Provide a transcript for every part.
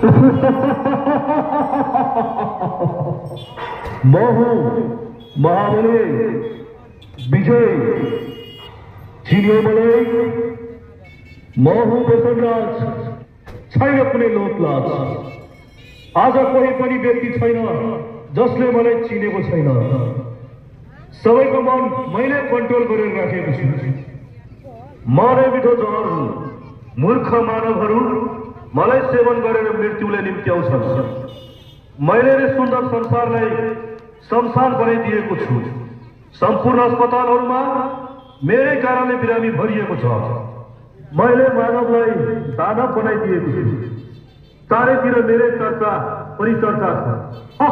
म हुँ महाबली विजय चिन्यो मलाई म हुँ बेसनराज छैन कुनै लोकलाज आज कोही पनि व्यक्ति छैन जसले मलाई चिनेको छैन सबैको मन मैले कन्ट्रोल गरेर राखेको छु म नै मिठो जहर हुँ मूर्ख मानवहरू मलाई सेवन गरेर मृत्युले निम्त्याउँछन् मैले नै सुन्दर संसारलाई शमशान बनाइदिएको छु सम्पूर्ण अस्पतालहरूमा मेरै कारणले बिरामी भरिएको छ मैले मानवलाई दानव बनाइदिएको छु चारैतिर मेरै चर्चा परिचर्चा छ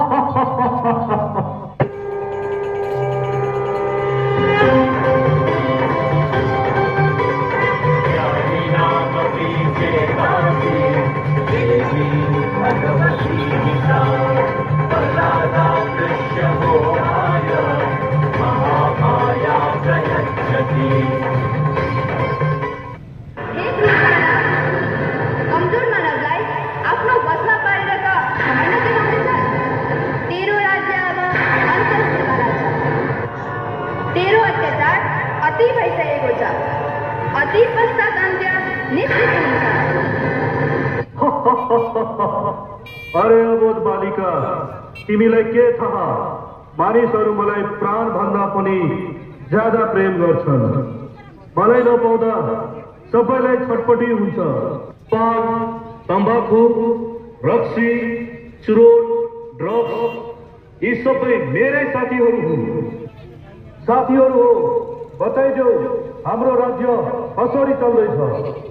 अरे अबोध बालिका तिमीलाई के थाहा मानिसहरू मलाई प्राण भन्दा पनि ज्यादा प्रेम गर्छन् मलाई नपाउँदा सबैलाई छटपटी हुन्छ पान तम्बाकु रक्सी चुरोट ड्रग्स यी सबै मेरै साथीहरू हुन् साथीहरू हो बताइदेऊ हाम्रो राज्य कसरी चल्दैछ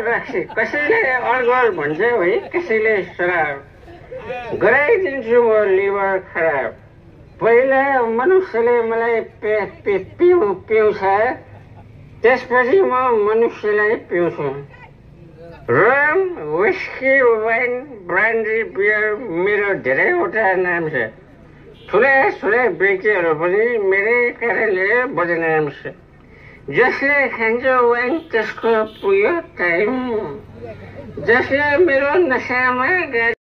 रक्सी कसैले अल्कोहल भन्छ है कसैले शराब गराइदिन्छु म लिभर खराब पहिला मनुष्यले मलाई पिउँछ त्यसपछि म मनुष्यलाई पिउँछु rum whisky wine brandy beer मेरो धेरैवटा नाम छ ठुला व्यक्तिहरू पनि मेरै कारणले बदनाम छ जसले खान्छ वाइन त्यसको पुग्यो टाइम जसले मेरो नसामा